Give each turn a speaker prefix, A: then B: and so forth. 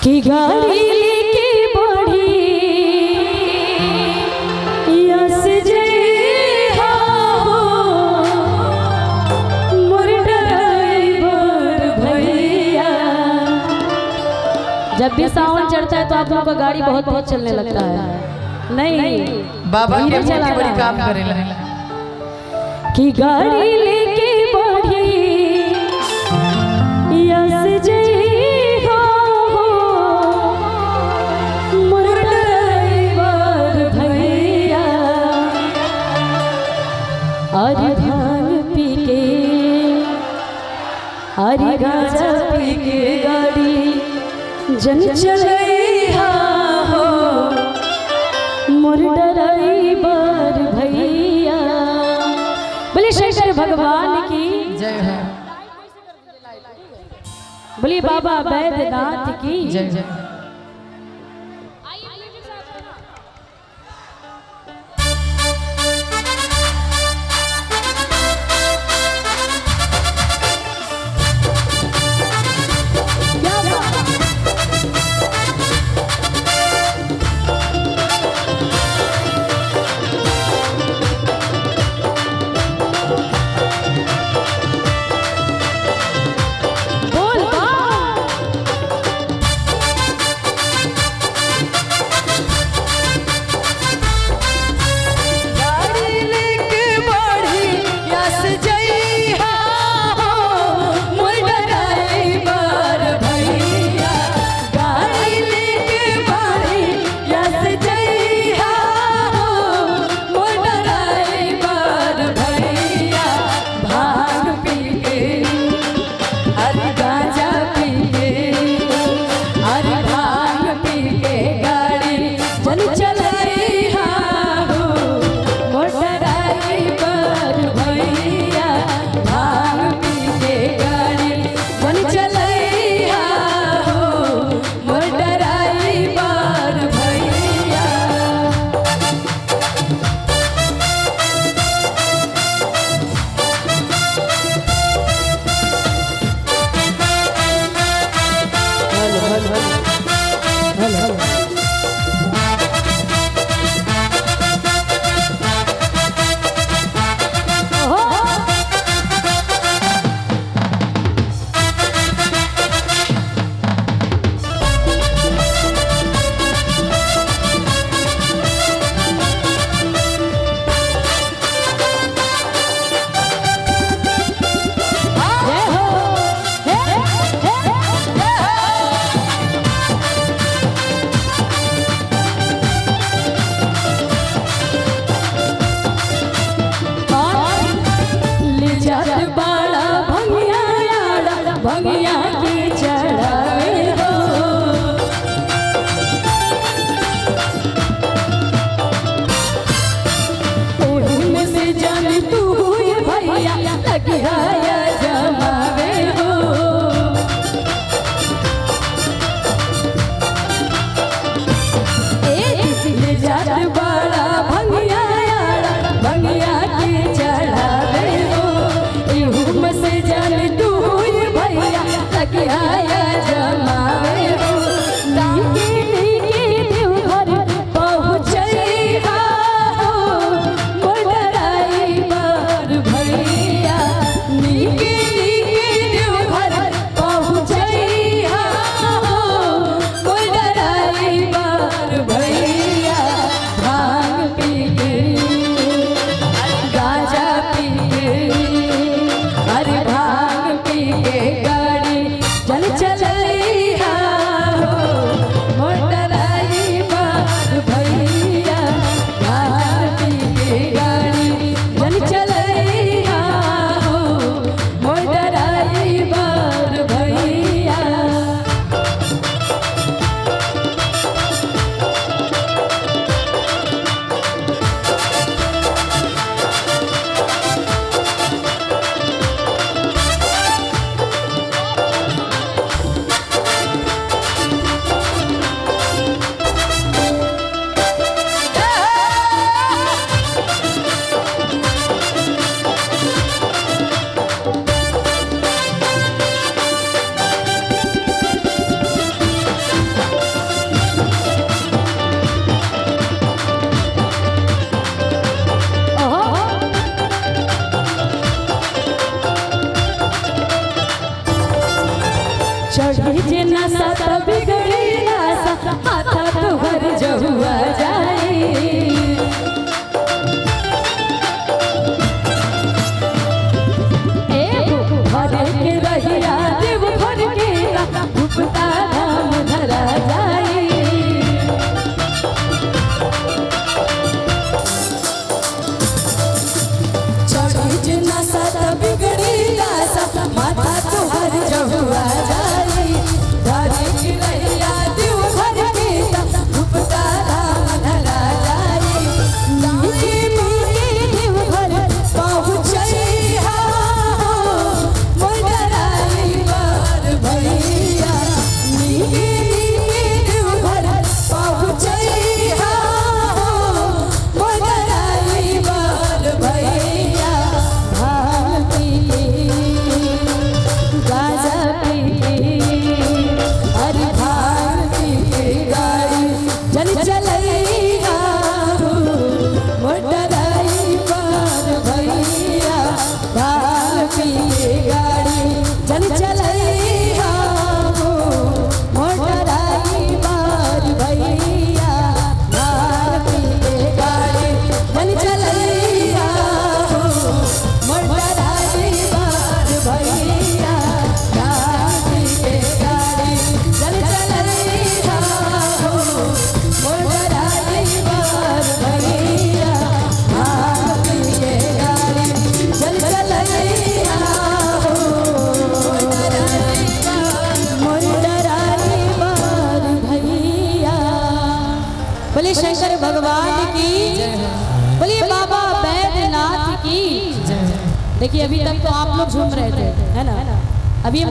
A: कि गाड़ी लेके बढ़ी यस जय हो मोर ड्राइवर भैया। जब भी सावन चढ़ता है तो आप लोगों का गाड़ी बहुत बहुत चलने लगता है। नहीं
B: बाबा के
A: धीरे
B: मूर्ति
A: चलाना।
B: बड़ी काम करेला।
A: कि गाड़ी लेके बढ़ी यस जय हो मोर ड्राइवर भैया। अरे भांग पी के अरे गांजा पी के गाड़ी जन चलैहा हो मोर ड्राइवर भैया। बोले शंकर भगवान की
B: जय हो।
A: बोले बाबा बैद्यनाथ की
B: जय जय।
A: क्या बात? बोल बा।
B: गाड़ी लेके बढ़ी यस जइहा हो मोर ड्राइवर भैया। गाड़ी लेके बढ़ी यस जइहा हो मोर ड्राइवर भैया। भांग पी के अरे गांजा पी के अरे भांग पी के गाड़ी जन चलैहा हो मोर ड्राइवर भैया। भांग पी के गाड़ी जन चलैहा हो मोर ड्राइवर भैया।
A: Hello hello hello hello. ओहो। जय हो। हे, हे, हे। ले जात बाड़ा भंगिया आड़ा भंगिया के चढ़ावे हो। ओही में से जान तू ये भैया लगिया जमावे हो। ए जात बाड़ा भंगिया आड़ा भंगिया के चढ़ावे हो। एहू में से जान तू ये भैया लगिया जमावे हो। नीके नीके देवघर पहुँचैहा हो मोर ड्राइवर भैया। नीके नीके देवघर पहुँचैहा हो मोर ड्राइवर भैया। भांग पी के गांजा पी के अरे भांग पी के गाड़ी जल चलैहा हो मोर ड्राइवर भैया। भांग पी के गाड़ी जल चलैहा हो मोर ड्राइवर भैया। चढ़ी जे नशा त बिगड़ी नासा माथा तोहर जहुआ जाई। ए भरे के रहिया देव भर के गुप्ता धाम धरा जाई। चढ़ी जे नशा त बिगड़ी नासा माथा तोहर जहुआ जाई। धरे के रहिया देव भर के गुप्ता धाम धरा जाई। नीचे नीचे देव घर पहुँचैहा हो मोर डराइवर भैया। नीके नीके देव घर पहुँचैहा हो मोर डराइवर भैया। भांग पी गाजा पी अरे भांग पी गाड़ी जल चलैया हो मोर डराइवर भैया। भांग पी गाड़ी जल चलैया हो मोर डराइवर भैया। भांग पी गाड़ी जल चलैया हो मोर डराइवर भैया। भांग पी गाड़ी जल चलैया हो मोर डराइवर भैया। भांग पी गाड़ी जल चलैया हो मोर डराइवर भैया।
B: बोलिए शंकर भगवान की, बोलिए बाबा बैद्यनाथ की। देखिए अभी तक तो आप लोग झूम रहे थे, है ना? अभी हम